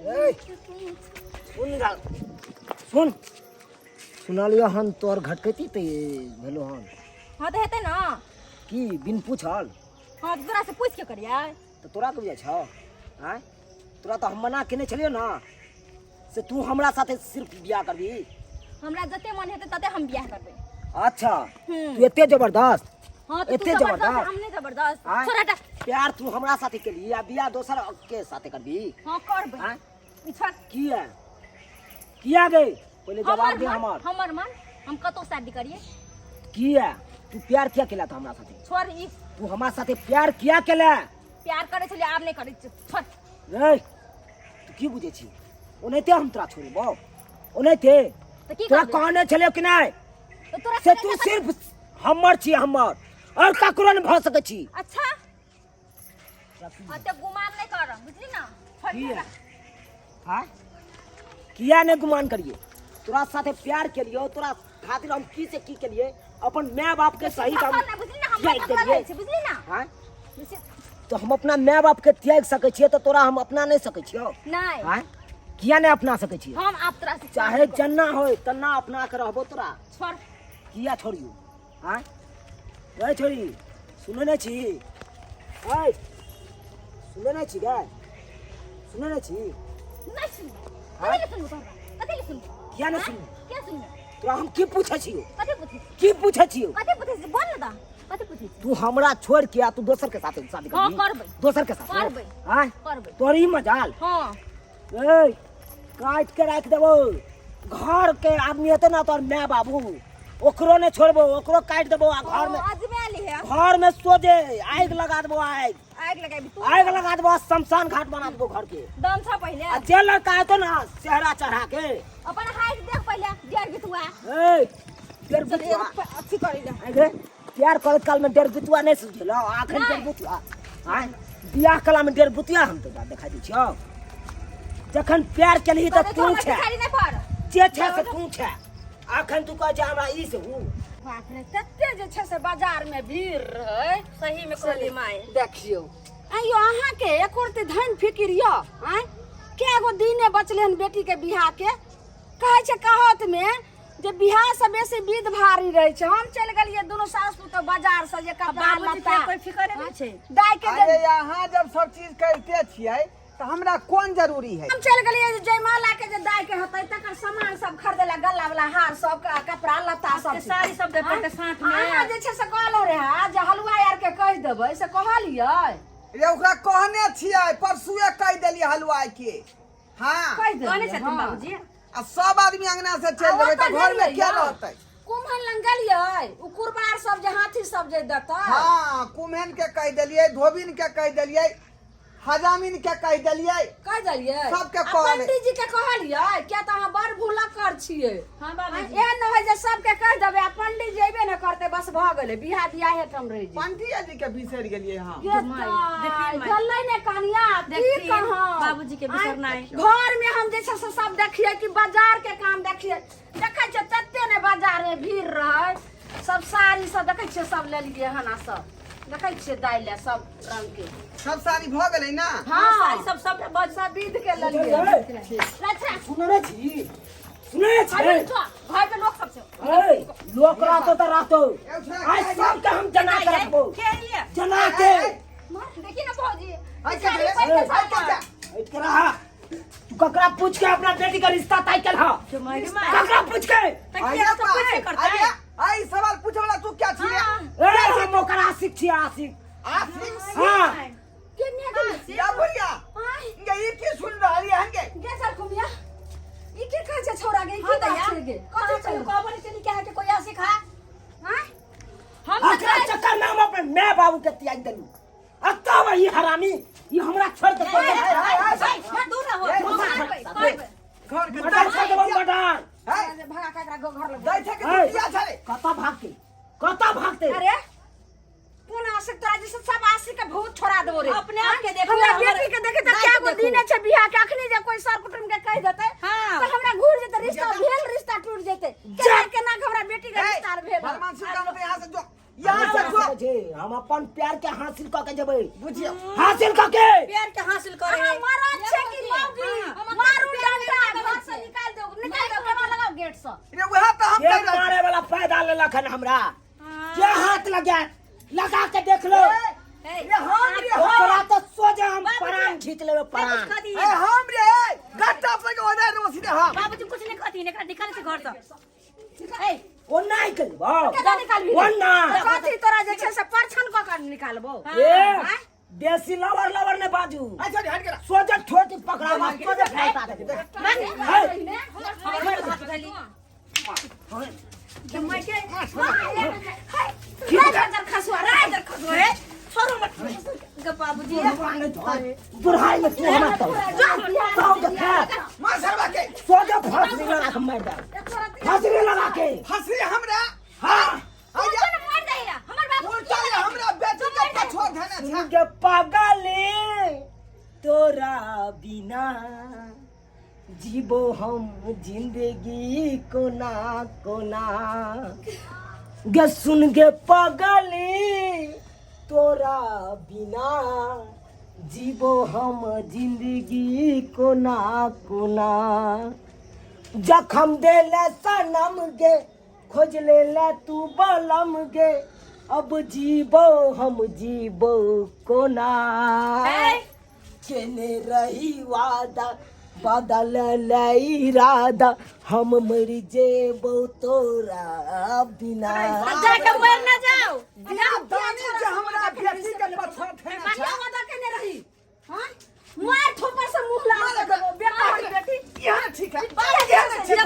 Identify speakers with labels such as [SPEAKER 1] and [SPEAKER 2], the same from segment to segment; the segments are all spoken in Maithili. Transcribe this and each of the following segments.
[SPEAKER 1] ए, सुन गा सुन सुनलियो हन तोर घटकैती तऽ भेलो हन।
[SPEAKER 2] हाँ तऽ हेतै ने।
[SPEAKER 1] की बिन पूछल?
[SPEAKER 2] हाँ तऽ तोरा से पूछ के करियै।
[SPEAKER 1] तऽ तोरा के बुझाइ छौ? आँय, तोरा तऽ हम मना केने छलियौ ने से तू हमरा साथे सिर्फ बियाह करबी।
[SPEAKER 2] हमरा जते मन हेतै तते हम बियाह करबै।
[SPEAKER 1] अच्छा, तू एते जबरदस्त?
[SPEAKER 2] हाँ तऽ तू
[SPEAKER 1] एते
[SPEAKER 2] जबरदस्त,
[SPEAKER 1] जबरदस्त?
[SPEAKER 2] हम नहि जबरदस्त।
[SPEAKER 1] आँय?
[SPEAKER 2] छोड़ हटा।
[SPEAKER 1] प्यार तू हमरा साथे केली आ बियाह दोसर के साथे करबी?
[SPEAKER 2] हाँ करबै।
[SPEAKER 1] आँय?
[SPEAKER 2] ई छोड़।
[SPEAKER 1] किया किया गे? पहिले जवाब
[SPEAKER 2] हमर
[SPEAKER 1] दे।
[SPEAKER 2] मन
[SPEAKER 1] हमर
[SPEAKER 2] हमर मन, हम कतौ शादी करिए।
[SPEAKER 1] किया तू प्यार किया केला था हमरा साथे?
[SPEAKER 2] छोड़ ई।
[SPEAKER 1] तू हमरा साथे प्यार किया केला?
[SPEAKER 2] प्यार करै छलियै, आब नहि करै छियै, छोड़।
[SPEAKER 1] रे तू की बुझै छी? ओनाहिते हम तोरा छोड़बौ? ओनाहिते
[SPEAKER 2] तऽ की
[SPEAKER 1] तोरा
[SPEAKER 2] करबै?
[SPEAKER 1] कहने छलियौ कि नहि
[SPEAKER 2] तऽ तोरा
[SPEAKER 1] से
[SPEAKER 2] कहने
[SPEAKER 1] तू
[SPEAKER 2] छलियै?
[SPEAKER 1] सिर्फ हमर छी, हमर, और ककरो नहि भऽ सकै छी।
[SPEAKER 2] अच्छा, अते गुमान नहि कर, बुझली ना? छोड़।
[SPEAKER 1] किया? हाँ, किया नहि गुमान करिए? तोरा साथे प्यार केलियो, तोरा खातिर हम की से की केलिए, अपन माय बाप के सही
[SPEAKER 2] थकल
[SPEAKER 1] हम
[SPEAKER 2] ना, बुझली ना? हम
[SPEAKER 1] त्याग
[SPEAKER 2] थकल
[SPEAKER 1] देलियै।
[SPEAKER 2] रहै छी, बुझली ना?
[SPEAKER 1] हाँ
[SPEAKER 2] बेसी
[SPEAKER 1] तो हम अपना माय बाप के त्याग सकै छियै तऽ तोरा हम अपना नहि सकै छियौ?
[SPEAKER 2] नहि।
[SPEAKER 1] हाँ, किया नहि अपना सकै छियै?
[SPEAKER 2] हम आब तोरा से
[SPEAKER 1] चाहे जन्ना होय तन्ना अपना के रहबो तोरा।
[SPEAKER 2] छोड़।
[SPEAKER 1] किया छोड़ियो? हाँ रे छोड़ी, सुनै नहि छी? ऐ सुनै नहि छी गे? सुनै नहि छी?
[SPEAKER 2] नहि सुनबै। कथी ले सुनबै तोहर बात? कथी ले सुनबै?
[SPEAKER 1] किया नहि सुनबै?
[SPEAKER 2] किया सुनबै?
[SPEAKER 1] तोरा हम की पूछै छियौ?
[SPEAKER 2] कथी पूछै छी?
[SPEAKER 1] की पूछै छियौ?
[SPEAKER 2] कथी पूछै छी? बोल ने तऽ, कथी पूछै छी?
[SPEAKER 1] तू हमरा छोड़ के आ तू दोसर के साथे शादी
[SPEAKER 2] हाँ,
[SPEAKER 1] करबी?
[SPEAKER 2] करबै।
[SPEAKER 1] दोसर के साथे
[SPEAKER 2] करबै।
[SPEAKER 1] आँय?
[SPEAKER 2] करबै।
[SPEAKER 1] तोरी मजाल?
[SPEAKER 2] हाँ।
[SPEAKER 1] ए काट के राख देबो। घर के आदमी हेतै ना तोहर माय बाबू, ओकरो नहीं छोड़बो, ओकरो काट देबो। आ घर में
[SPEAKER 2] अजमे ली है।
[SPEAKER 1] घर में सोझे आग लगा देबो, आग।
[SPEAKER 2] आग लगाबी तू?
[SPEAKER 1] आग लगा देबो, शमशान घाट बना देबो घर के।
[SPEAKER 2] दम छ पहिले।
[SPEAKER 1] आ जे लड़का हेतौ ना सेहरा चढ़ा के
[SPEAKER 2] अपन हाइट देख पहिले, डेढ़ बितुआ।
[SPEAKER 1] ए डेढ़
[SPEAKER 2] चल
[SPEAKER 1] बितुआ
[SPEAKER 2] एगो अथी करी ले।
[SPEAKER 1] आगे प्यार करत काल में डेढ़ बितुआ नहीं सुझेलो, आखिर
[SPEAKER 2] नहीं।
[SPEAKER 1] डेढ़ बितुआ आय बियाह कला में डेढ़ बितुआ हम तो देखा दै छियौ। जखन प्यार केलही तऽ
[SPEAKER 2] कहै
[SPEAKER 1] तू
[SPEAKER 2] छौ,
[SPEAKER 1] छै
[SPEAKER 2] भिखारी नहि पर
[SPEAKER 1] जे छै से तू छै, अखन तू कहै छै हमरा ई से ऊ।
[SPEAKER 3] बाप रे, तते जे छै से बाजार में भीड़ रहै।
[SPEAKER 2] सही में कहली माय।
[SPEAKER 3] देखियौ आइयो, अहाँके एको रत्ती धन फिकिर यऽ? आँय, कए गो दिने बचलै हन बेटी के बियाह के? कहै छै कहावत में जे बियाह से बेसी विध भारी रहै छै। हम चलि गेलियै दुनू सास पुतोह बाजार से जे कपड़ा
[SPEAKER 2] बाबूजी
[SPEAKER 3] लत्ता
[SPEAKER 2] के कोई फिकरे नहि छै।
[SPEAKER 3] दाइ के जे
[SPEAKER 4] अरे यहाँ जब सब चीज करिते छियै तऽ हमरा कोन जरूरी है?
[SPEAKER 3] हम चलि गेलियै जे जयमाला के जे दाइ के होतै तकर सामान सब खरीदे ला, गला वाला हार सब, कपड़ा लत्ता सब चीज।
[SPEAKER 2] साड़ी सब दे पड़तै साथ में।
[SPEAKER 3] अहाँ जे छै से कहलहुँ रहए जे हलुआइ आरके कहि देबै, से कहलियै?
[SPEAKER 4] रे ओकरा कहने छियै, परसुए कहि देलियै हलुआई के। हाँ
[SPEAKER 3] कहि देलियै।
[SPEAKER 2] कहने छथिन
[SPEAKER 3] हाँ।
[SPEAKER 2] बाबूजी।
[SPEAKER 4] आ सब आदमी अंगना से चलि
[SPEAKER 3] आ
[SPEAKER 4] जेबै तऽ
[SPEAKER 3] ओतऽ
[SPEAKER 4] घर में
[SPEAKER 3] गेलियै
[SPEAKER 4] के
[SPEAKER 3] यौ?
[SPEAKER 4] रहतै?
[SPEAKER 3] कुम्हन लग गेलियै, ओ कुरबार सब जे हाथी सब जे देतै?
[SPEAKER 4] हाँ, कुम्हन के कहि देलियै, धोबिन के कहि देलियै, हजामिन के कहि देलियै।
[SPEAKER 3] कहि देलियै?
[SPEAKER 4] सबके
[SPEAKER 3] आ
[SPEAKER 4] कहलियै।
[SPEAKER 3] पंडीजी के कहलियै? किया तऽ अहाँ बड़ भुलक्कड़ छियै।
[SPEAKER 2] हाँ बाबूजी।
[SPEAKER 3] एहन नहि होइ जे सबके कहि देबै आ पंडीजी अयबे नहि करतै, बस भऽ गेलै बियाह, बियाहे ठाम रहि जेतै।
[SPEAKER 4] पंडिये जी के बिसरि गेलियै हम।
[SPEAKER 3] गे
[SPEAKER 2] माय,
[SPEAKER 3] दाइ,
[SPEAKER 2] देखिन माय।
[SPEAKER 3] गेलै ने कनिया, की
[SPEAKER 2] देखथिन,
[SPEAKER 3] कहब
[SPEAKER 2] बाबूजी के बिसरनाइ।
[SPEAKER 3] घर में हम जे छै से सब देखियै कि बाजार के काम देखियै? देखै छियै तते ने बाजार में भीड़ रहै, सब साड़ी सब देखै छियै, सब लेलियै हन। आ सब देखै छियै दाइ ले सब रंग के
[SPEAKER 4] सब साड़ी भऽ गेलै ना?
[SPEAKER 3] हाँ,
[SPEAKER 2] साड़ी सब सब बज
[SPEAKER 3] सब विध के लेलियै।
[SPEAKER 2] अच्छा
[SPEAKER 1] सुनै नहि छी? सुनै छी?
[SPEAKER 2] अरे जो घर पे लोग सब छै।
[SPEAKER 1] ए लोक रहतो तऽ रहतो,
[SPEAKER 4] ए, छोड़ा,
[SPEAKER 1] आइ सबके हम जना के रखबो।
[SPEAKER 2] के लिए?
[SPEAKER 1] जना के।
[SPEAKER 2] देखी ना भौजी।
[SPEAKER 4] आइ के भेलै? आइ के छै?
[SPEAKER 1] हटि के रहा। तू ककरा पूछ के अपना बेटी का रिश्ता तय केलह? ककरा पूछ के?
[SPEAKER 2] तऽ
[SPEAKER 4] आइ
[SPEAKER 2] किया सब पूछे करतै?
[SPEAKER 4] आइ आइ सवाल पूछे वाला तू क्या छियै?
[SPEAKER 1] ए हम ओकर आशिक छी, आशिक।
[SPEAKER 4] आशिक?
[SPEAKER 1] हाँ।
[SPEAKER 3] के मिया गेलै?
[SPEAKER 4] या बुढ़िया
[SPEAKER 3] आँय,
[SPEAKER 4] गे, ई की सुन रहलियै हन गे?
[SPEAKER 3] गे चल कुमिया, ई की कहै छै छौड़ा गे? ई की
[SPEAKER 2] हाँ
[SPEAKER 3] बात
[SPEAKER 2] दैया।
[SPEAKER 3] छै गे? कथी
[SPEAKER 2] कथी
[SPEAKER 3] छै?
[SPEAKER 2] कहबो नहीं चली क्या है कि कोई आशिक है?
[SPEAKER 3] आँय?
[SPEAKER 2] हम
[SPEAKER 1] एकरा चक्कर में हम अपन माय बाबू के त्याग देलू, आ तब ई हरामी ई हमरा छोड़ के चल गेल।
[SPEAKER 2] दूर रहो।
[SPEAKER 4] ए, घर के
[SPEAKER 1] मर्डर कर देबो, मर्डर।
[SPEAKER 4] है
[SPEAKER 3] भगा के एकरा घर लग
[SPEAKER 4] दै छै कि
[SPEAKER 1] है।
[SPEAKER 4] तू किया छलै?
[SPEAKER 1] कतऽ भागते, कतऽ भागते?
[SPEAKER 3] अरे कोन आशिक तोरा जैसे सब आशिक के भूत छोड़ा देबो रे।
[SPEAKER 2] अपने आप के देखो,
[SPEAKER 3] हमरा
[SPEAKER 2] हमर
[SPEAKER 3] बेटी के देखे त
[SPEAKER 2] दाइ
[SPEAKER 3] क्या
[SPEAKER 2] के
[SPEAKER 3] गो
[SPEAKER 2] देखो।
[SPEAKER 3] दिन छै बियाह के, अखनी जे कोई सर कुटुम के कहि देतै
[SPEAKER 2] हाँ।
[SPEAKER 3] त हमरा घूर जेतै, रिश्ता भेल रिश्ता टूट जेतै। केना केना के हमरा बेटी के
[SPEAKER 4] ए,
[SPEAKER 3] रिश्ता भेल?
[SPEAKER 4] भगवान श्री राम के यहाँ से जो यहाँ से
[SPEAKER 1] लगा सकै छी। हम अपन प्यार के हासिल कऽ के जेबै।
[SPEAKER 4] बुझियौ।
[SPEAKER 1] हासिल कऽ के।
[SPEAKER 5] प्यार के हासिल करे।
[SPEAKER 3] अहाँ मरद छै कि मौगी? मारू डंडा, घर से निकाल दो, निकाल दो, केना लगाओ गेट से।
[SPEAKER 4] रे वएह तऽ हम
[SPEAKER 1] के
[SPEAKER 4] कहि रहल छी।
[SPEAKER 1] मारे वाला पैदा लेलक हन हमरा? के हाथ लगा लगा के देख लो।
[SPEAKER 4] रे हम रे हम।
[SPEAKER 1] ओकरा तऽ सोझे हम प्राण खींच लेबै प्राण।
[SPEAKER 4] ए हम रे गट्टा पर के ओने रे सीधे हम।
[SPEAKER 2] बाबूजी कुछ नहीं कहती, एकरा निकाल से घर से। ए।
[SPEAKER 1] ओ नहीं करबो।
[SPEAKER 3] केना निकालबी?
[SPEAKER 1] ओ ना।
[SPEAKER 3] कथी तोरा जे छै से परछन कऽ के निकालबो?
[SPEAKER 1] ए बेसी लवर लवर ने बाजू।
[SPEAKER 4] अच्छा हट गेला।
[SPEAKER 1] सोझे ठोटी पकड़ावा सोझे फलता देबै।
[SPEAKER 2] हमर हाथ धली।
[SPEAKER 1] बुढ़ाई में तू हमरा तो तो देख।
[SPEAKER 4] मार सरवा के।
[SPEAKER 1] सोझे फांसी लगा के मार दे, फांसी लगा के।
[SPEAKER 4] हंसी हमरा।
[SPEAKER 1] हाँ।
[SPEAKER 4] आजा उल्टा ये हमरा बेटी के पछोर धने छै।
[SPEAKER 1] के पागले तोरा बिना जीबो हम जिंदगी कोना कोना गे, सुन गे पगली तोरा बिना जीबो हम जिंदगी कोना कोना, जखम देले सनम गे खोज ले ले तू बलम गे, अब जीबो हम जीबो कोना, केने रही वादा बदल ले इरादा, हम मर जेबो तोरा बिना।
[SPEAKER 2] जाके मर ना जाओ।
[SPEAKER 4] दानी जे हमरा बेटी के पछोर धने छै।
[SPEAKER 3] कहिया वादा केने रही? हाँ, मार थोपर से मुंह लगा देबो बेटा बेटी।
[SPEAKER 4] यहाँ ठीक है, यहाँ ठीक है,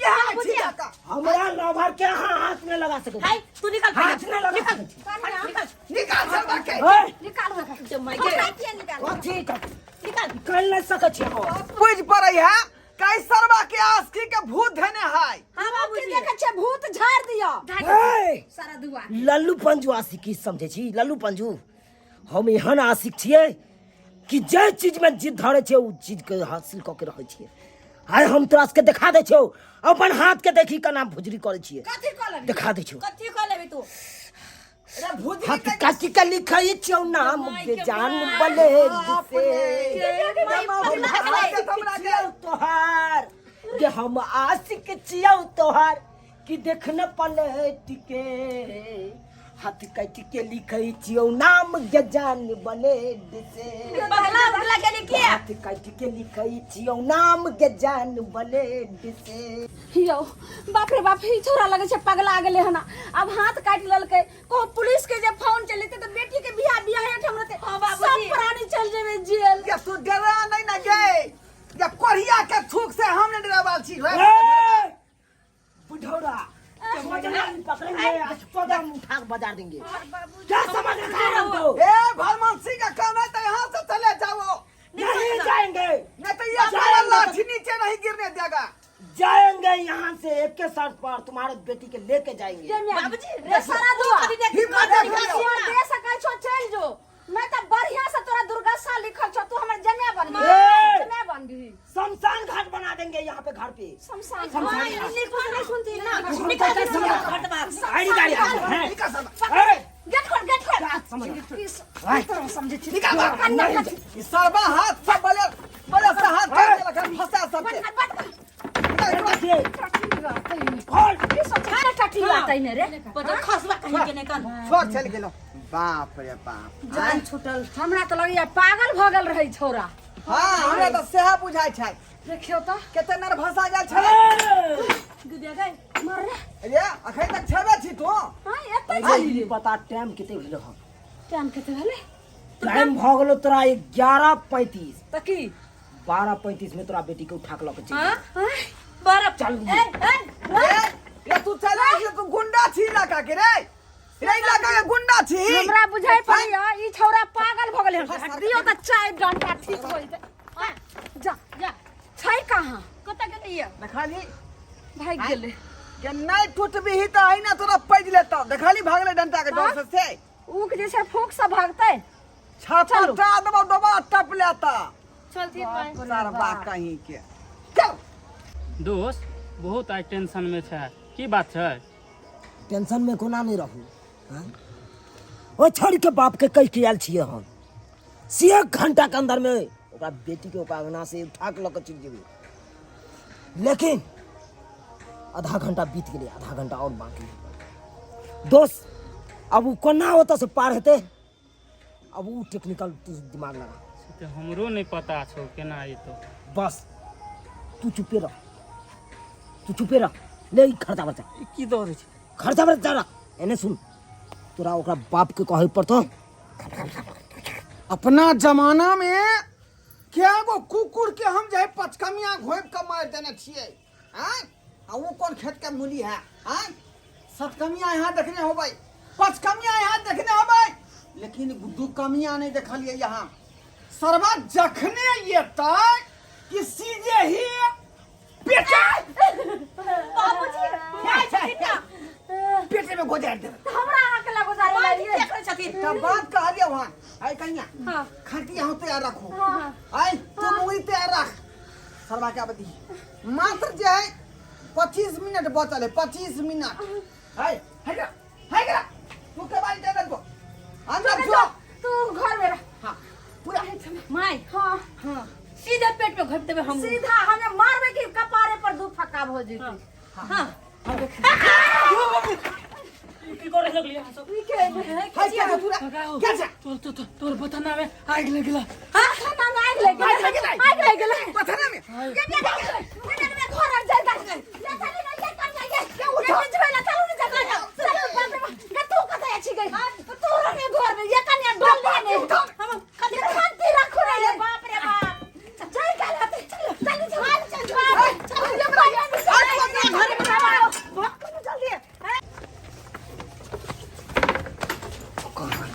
[SPEAKER 4] यहाँ ठीक है का।
[SPEAKER 1] हमरा लवर के अहाँ हाथ में लगा सकै छी?
[SPEAKER 2] हाय, तू निकल।
[SPEAKER 1] हाथ में लगा सकै छी?
[SPEAKER 4] निकाल सरवा के।
[SPEAKER 1] ओए,
[SPEAKER 3] निकाल।
[SPEAKER 2] निकल।
[SPEAKER 1] कथी निकाल निकाल नहीं सकै छी हम।
[SPEAKER 4] बुझ पड़ै है कई सरवा के आस्की के भूत धने है।
[SPEAKER 2] हां बाबूजी।
[SPEAKER 3] देखै छै भूत झाड़ दियो।
[SPEAKER 1] ए,
[SPEAKER 3] सारा दुआ
[SPEAKER 1] लल्लू पंजू आशिक की समझै छी? लल्लू पंजू हम एहन आशिक छियै कि जे चीज में जिद धरे छियै ओ चीज के हासिल कऽ के रहै छियै। आइ हम तोरा सबके देखा दै छियौ अपन हाथ के, देखी केना भुजरी करै छियै।
[SPEAKER 3] कथी कऽ लेबही?
[SPEAKER 1] देखा दै छियौ।
[SPEAKER 2] कथी कऽ लेबी तू?
[SPEAKER 4] रे भूत।
[SPEAKER 1] हाथ काटी के लिखै छियौ नाम के जान बलेद से छियौ तोहार के, हम आशिक छियौ तोहार कि देखन पलट के, हाथ काटि के लिखै छियौ नाम के जान बलेड से।
[SPEAKER 2] पगला उगला के लिखिए।
[SPEAKER 1] हाथ काटि के लिखै छियौ नाम के जान बलेड से।
[SPEAKER 3] यौ बाप रे बाप, ई छोरा लगे छै पगला गेलै हन। आब हाथ काटि लेलकै। कहो पुलिस के जे फोन चलेतै तऽ बेटी के बियाह बियाह ठाम रहतै।
[SPEAKER 2] हाँ, बाबूजी।
[SPEAKER 3] सब प्राणी चल जेबै जेल।
[SPEAKER 4] या तू डरा नहीं ना गे, या कोढ़िया के थूक से हम नहीं डरावाल छी।
[SPEAKER 1] ए, बुढ़ौरा समझ नहीं पकड़ेंगे आज चौदह हम उठा के बजा देंगे। क्या समझ रखा है हमको?
[SPEAKER 4] ए भगवान सिंह का काम है तो यहाँ से चले जाओ।
[SPEAKER 1] नहीं जाएंगे।
[SPEAKER 4] नहीं तो ये सारा लाठी नीचे नहीं गिरने देगा।
[SPEAKER 1] जाएंगे यहाँ से एक के साथ पर तुम्हारे बेटी के लेके जाएंगे।
[SPEAKER 2] बाबूजी।
[SPEAKER 3] रे सारा दुआ।
[SPEAKER 4] हिम्मत देखियो।
[SPEAKER 3] दे सकै छो चल जो, नहीं तो बढ़िया से तोरा दुर्गसा लिखल छो, तू हमर जमे बनबी।
[SPEAKER 1] ए!
[SPEAKER 3] जमे बनबी।
[SPEAKER 1] शमशान घाट बना देंगे यहाँ पे घर पे।
[SPEAKER 3] शमशान।
[SPEAKER 1] शमशान घाट।
[SPEAKER 2] कुछ नहीं सुनती ना।
[SPEAKER 1] हम
[SPEAKER 2] निकाल
[SPEAKER 1] तो
[SPEAKER 2] दे
[SPEAKER 1] समझ-
[SPEAKER 2] घर बाहर।
[SPEAKER 1] गाड़ी गाड़ी हैं।
[SPEAKER 4] निकाल सरवा।
[SPEAKER 1] ए,
[SPEAKER 3] गेट खोल, गेट खोल।
[SPEAKER 1] क्या समझ
[SPEAKER 3] ई तोरा समझे छी?
[SPEAKER 4] निकाल बाहर।
[SPEAKER 1] नहीं।
[SPEAKER 4] ई सरवा हाथ से बले बले से हाथ काट देलक हन, फंसा सबके।
[SPEAKER 1] खोल।
[SPEAKER 3] ई सब छाड़ा टटी रहतै ने रे।
[SPEAKER 2] पता खसबा कहीं के नहीं कन।
[SPEAKER 4] छोड़ चल गेलो। बाप रे बाप।
[SPEAKER 2] जान छूटल।
[SPEAKER 3] हमरा तऽ लगैया पागल भऽ गेल रहै छौरा।
[SPEAKER 4] हाँ, हमरा तऽ सेहा बुझाइ छै।
[SPEAKER 3] देखियौ तऽ।
[SPEAKER 4] कते नर्वस आ गेल छलै।
[SPEAKER 1] ए,
[SPEAKER 2] गुदिया गई।
[SPEAKER 3] मर रे।
[SPEAKER 4] रे अखन तक छेबे छी तू।
[SPEAKER 3] हाँ, एतै।
[SPEAKER 1] अच्छा, ई बता टाइम कते भेलो हन?
[SPEAKER 3] टाइम कते भेलै?
[SPEAKER 1] टाइम भऽ गेलो तोरा 11:35।
[SPEAKER 3] तऽ की?
[SPEAKER 1] 12:35 में तोरा बेटी के उठा के लऽ के चलि।
[SPEAKER 2] हां।
[SPEAKER 3] आँय?
[SPEAKER 2] बरफ
[SPEAKER 1] चल।
[SPEAKER 2] ए ए।
[SPEAKER 4] रे रे तू चल गेल, तू गुंडा छी इलाका के। रे रे इलाका के गुंडा छी।
[SPEAKER 3] हमरा बुझाइ पड़ैया ई छौरा पागल भऽ गेलै हन। दियौ तऽ चाय डंटा ठीक हो जेतै। जा
[SPEAKER 2] जा।
[SPEAKER 3] छै कहाँ?
[SPEAKER 2] कतऽ गेलैया?
[SPEAKER 4] देखली।
[SPEAKER 3] भागि गेलै।
[SPEAKER 4] के नहीं टूटबी तऽ अहिना तोरा पैज लेतौ। देखली भागले डंटा के डर से से।
[SPEAKER 3] ऊख जे छै फूक से भागतै।
[SPEAKER 4] छापा देबौ दोबारा टप लेता।
[SPEAKER 2] चलती पाए।
[SPEAKER 4] सरबा कहीं के चल।
[SPEAKER 6] दोस्त बहुत आइ टेंशन में छै, की बात छै?
[SPEAKER 1] टेंशन में कोना नहीं रहू? आँय? ओहि छौड़ीके बापके कहि के आयल छियै हम से एक घंटाके अन्दरमे ओकरा बेटीके ओकरा अंगना से उठा के लऽ कऽ चलि जेबै लेकिन आधा घंटा बीत गेलै आधा घंटा आओर बाकी है दोस्त अब ओ कोना ओतऽसँ पार हेतै अब ओ टेक्निकल तू दिमाग लगा
[SPEAKER 5] से तऽ हमरो नहि पता छौ केना एतौ
[SPEAKER 1] बस तू चुपे रह तू चुपे रह ले ई खर्चा बर्चा
[SPEAKER 5] ई की दऽ दै छै
[SPEAKER 1] खर्चा बर्चा रख एने सुन तोरा ओकरा बाप के कहे पड़तो
[SPEAKER 4] अपना जमाना में क्या गो कुकुर के हम जे है पचकमिया घोपि के मारि देने छियै आँय आ ओ कोन खेत के मूली है आँय सतकमिया यहाँ देखने होबै पचकमिया यहाँ देखने होबै लेकिन दू कमिया नहीं देखलियै यहाँ सरवा जखने एतै कि सीधे ही पेटे
[SPEAKER 2] बाबूजी माय छथिन ना
[SPEAKER 4] पेटे में गोजारि देबै
[SPEAKER 3] तऽ हमरा अहाँके लगो जा
[SPEAKER 2] माय
[SPEAKER 3] रही
[SPEAKER 2] के करै छथिन
[SPEAKER 4] तब बात कहलियै वहाँ आइ कनिया
[SPEAKER 2] हाँ
[SPEAKER 4] खटिया हम तैयार रखो
[SPEAKER 2] हाँ।
[SPEAKER 4] आइ तू मुंगी तैयार रख सरवा के अवधि मात्र जे है 25 मिनट बचल है 25 मिनट है है गरा है गरा तू के बारी दे दो अंदर जो
[SPEAKER 3] तू घर में रह
[SPEAKER 4] हाँ पूरा
[SPEAKER 2] माय
[SPEAKER 3] हाँ
[SPEAKER 2] हाँ सीधे पेट में घोप देबै हम
[SPEAKER 3] सीधा हमें मारबे कि कपारे पर दू फक्का भ जेतै
[SPEAKER 2] हाँ
[SPEAKER 5] की करे लगली अहाँ सब
[SPEAKER 3] ई के
[SPEAKER 4] है क्या है पूरा क्या छै
[SPEAKER 5] तोर तोर तोर तोर बथना में आगि लग गेला
[SPEAKER 3] हाँ खाना में आगि लागि
[SPEAKER 4] आगि लागि
[SPEAKER 3] गेलै
[SPEAKER 4] गेलै।
[SPEAKER 3] आगि लागि गेलै
[SPEAKER 4] पथरा में
[SPEAKER 3] ये ये ये ये घर आर जाय जाय ये चली ना ये कर ये ये उठो ना चलू ना चलू चलू बाप रे बाप ये तू कतय छी गई तू रहने घर में ये कन्या डोल ले
[SPEAKER 2] हम
[SPEAKER 3] ये शांति रखो रे ये बाप रे बाप जाय गेल हते चलो चलू चल चल चल ये घर में आओ भाग करू जल्दी
[SPEAKER 1] कहाँ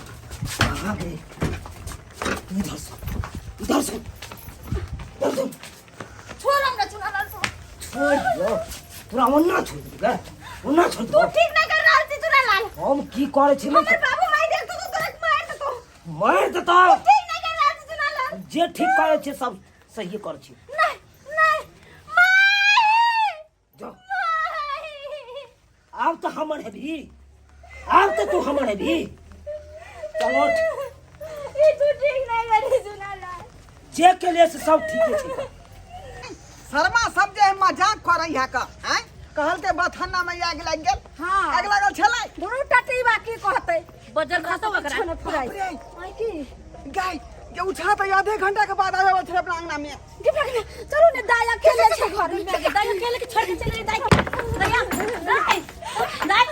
[SPEAKER 1] कहाँ गए तू इधर सुन इधर सुन इधर सुन
[SPEAKER 2] छोड़ हमरा चुना लाल छोड़
[SPEAKER 1] छोड़ दो तोरा ओन्ना छोड़ देबै ओन्ना छोड़
[SPEAKER 2] तू
[SPEAKER 1] देबौ
[SPEAKER 2] ठीक ना कर रहल छी चुना लाल
[SPEAKER 1] हम की करै छी
[SPEAKER 2] हमर बाबू माय देखतो तो तोरा मार देतो
[SPEAKER 1] मारि देतौ
[SPEAKER 2] ठीक ना कर रहल छी चुना लाल
[SPEAKER 1] जे ठीक करै छी सब सही करै छी
[SPEAKER 2] नहीं नहीं माय
[SPEAKER 1] जो
[SPEAKER 2] माय
[SPEAKER 1] आब तऽ हमर हेबी आब तऽ तू हमर हेबी चल उठ
[SPEAKER 2] ई तू ठीक नहीं करी चुना लाल
[SPEAKER 1] जे के लिए से सब ठीके छै
[SPEAKER 4] शर्मा सब जे है मजाक करै है का हैं कहल के बथाना में आग लागि गेल
[SPEAKER 3] हाँ।
[SPEAKER 4] आग लागल छलै
[SPEAKER 3] दुनू टटीबा की कहतै
[SPEAKER 2] बजर खसो ओकरा
[SPEAKER 3] छन फुराइ
[SPEAKER 4] बाप रे।
[SPEAKER 3] आइ की
[SPEAKER 4] गाय के उठा तऽ आधे घंटा के बाद आबै छलै अपना अंगना में
[SPEAKER 3] गे भाग ने चलू ने दाय अकेले छै घर में
[SPEAKER 2] दाई अकेले के छोड़ के चले दाई दैया दाई दाई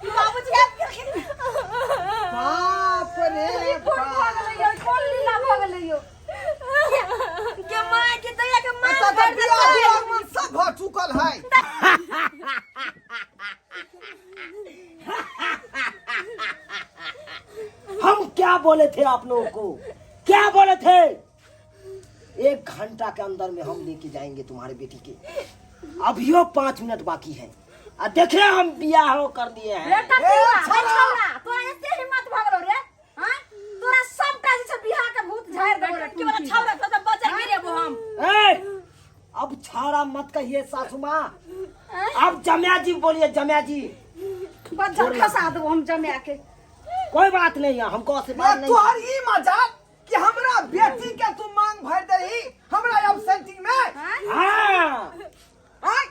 [SPEAKER 2] बाबूजी आप
[SPEAKER 4] बाप रे
[SPEAKER 3] ई कोन भऽ
[SPEAKER 4] बाप
[SPEAKER 3] गेलै यौ कोन लीला भऽ गेलै यौ
[SPEAKER 2] के माय के दैया के मार
[SPEAKER 4] एतऽ तऽ
[SPEAKER 2] भर
[SPEAKER 4] बियाह
[SPEAKER 2] देलकै
[SPEAKER 4] दुरागमन सब भऽ चुकल है
[SPEAKER 1] हम क्या बोले थे आप लोगों को क्या बोले थे एक घंटा के अंदर में हम लेके जाएंगे तुम्हारे बेटी के अभियो 5 मिनट बाकी है आ देखे हम बियाह कर दिए
[SPEAKER 3] रे
[SPEAKER 1] हैं
[SPEAKER 3] टटीबा
[SPEAKER 4] ए, छौड़ा।
[SPEAKER 3] छौड़ा तोरा एते हिम्मत भऽ गेलौ रे हां तोरा सबटा जे छै बियाह के भूत झाड़ि देबौ रे
[SPEAKER 2] के वाला छौरा तो बजर गिरेबो हम
[SPEAKER 1] ए, अब छाड़ा मत कहिए सासू माँ अब जमिया जी बोलिए जमिया जी
[SPEAKER 3] बज्जर खसा देबो हम जमा के
[SPEAKER 1] कोई बात नहीं है हमको आशीर्वाद नहीं
[SPEAKER 4] तोहर ई मजाक कि हमरा बेटी के तू मांग भर दही हमरा एबसेंटी में
[SPEAKER 1] हाँ
[SPEAKER 4] आय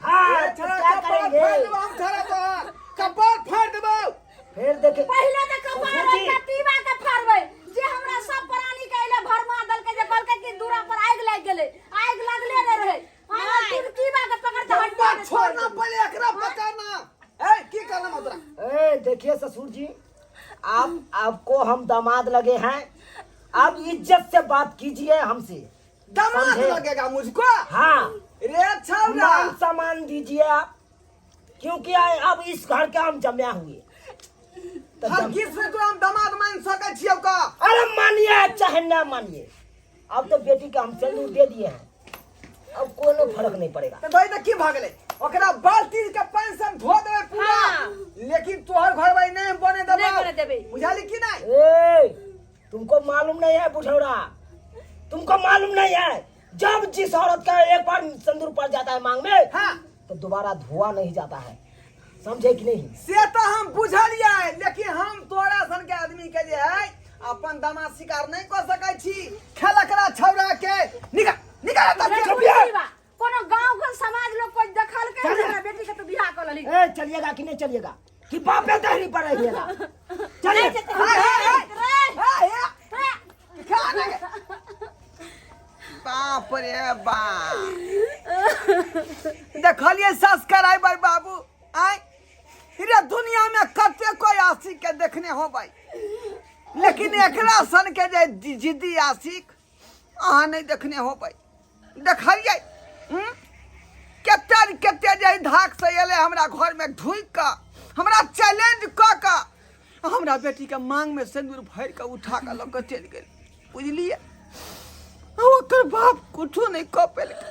[SPEAKER 1] हाँ
[SPEAKER 4] ए,
[SPEAKER 1] तो
[SPEAKER 4] छौड़ा,
[SPEAKER 1] क्या
[SPEAKER 4] कपार
[SPEAKER 1] करेंगे
[SPEAKER 4] फाड़ि देबौ हम छौड़ा तोहर कपार फाड़ि देबौ
[SPEAKER 1] फिर देखे
[SPEAKER 3] पहिले तऽ कपार
[SPEAKER 1] ससुर जी।
[SPEAKER 3] टटीबा के फाड़बै जे हमरा सब प्राणी के अइले भरमा देलकै जे कहलकै कि दूरा पर आगि लागि गेलै आगि लगले नहि रहै हमरा टुनकीबा के पकड़ के हड्डी
[SPEAKER 4] मत छोड़ना पहले एकरा पकड़ना ए की करना तोरा
[SPEAKER 1] ए देखिए ससुर जी आप आपको हम दामाद लगे हैं आप इज्जत से बात कीजिए हमसे
[SPEAKER 4] दामाद
[SPEAKER 1] समझे?
[SPEAKER 4] लगेगा मुझको
[SPEAKER 1] हाँ
[SPEAKER 4] रे छौड़ा
[SPEAKER 1] मान सम्मान दीजिए आप क्योंकि अब इस घर के हम जमिया हुए तो
[SPEAKER 4] हर किस में तोरा हम दामाद मान सकै छियौ का
[SPEAKER 1] अरे मानिए चाहे ना मानिए अब तो बेटी के हम सिंदूर दे दिए हैं अब कोनो फर्क नहीं पड़ेगा
[SPEAKER 4] तऽ दही तऽ की भऽ गेलै ओकरा बाल्टी के पानि से हम धो देबै पूरा
[SPEAKER 2] हाँ।
[SPEAKER 4] लेकिन तोहर घर वाली नहीं हम बने देबौ
[SPEAKER 2] नहीं बने देबै।
[SPEAKER 4] बुझाली की नहीं
[SPEAKER 1] ए तुमको मालूम नहीं है बुढ़ौरा तुमको मालूम नहीं है जब जिस औरत का एक बार सिंदूर पड़ जाता है मांग में
[SPEAKER 4] हाँ
[SPEAKER 1] तो दोबारा धोआ नहीं जाता है समझे कि नहीं?
[SPEAKER 4] से तऽ हम बुझलियै, लेकिन हम तोरा सन के आदमी के जे है अपन दमा शिकार नहि कऽ सकै छी। खेलकरा छौड़ा के निकाल, निकाल एतऽ से।
[SPEAKER 1] चुप ये।
[SPEAKER 3] कोनो गांव घर समाज लोग कोई देखल के
[SPEAKER 1] चल।
[SPEAKER 3] हमरा बेटी के तो बियाह कर लेली।
[SPEAKER 1] ए, चलिएगा कि नहीं चलिएगा कि बापे दहरी पर रहिएगा? चलिए।
[SPEAKER 4] हाय, हाय, हाय। हाय, हाय। खा ना के। बाप रे बाप, देखलियै सब्सक्राइबर बाबू, आय रे दुनिया में कते कोई आशिक के देखने होबै, लेकिन एकरा सन के जे जिद्दी आशिक अहाँ नहि देखने होबै। देखलियै कते कते जे धाक से एलै हमरा घर में ढुकि कऽ, हमरा चैलेंज कऽ कऽ हमरा बेटी के मांग में सिंदूर भरि कऽ उठा कऽ लऽ कऽ चलि गेल, बुझलियै? ओकर बाप कुछो नहि कऽ पेलकै।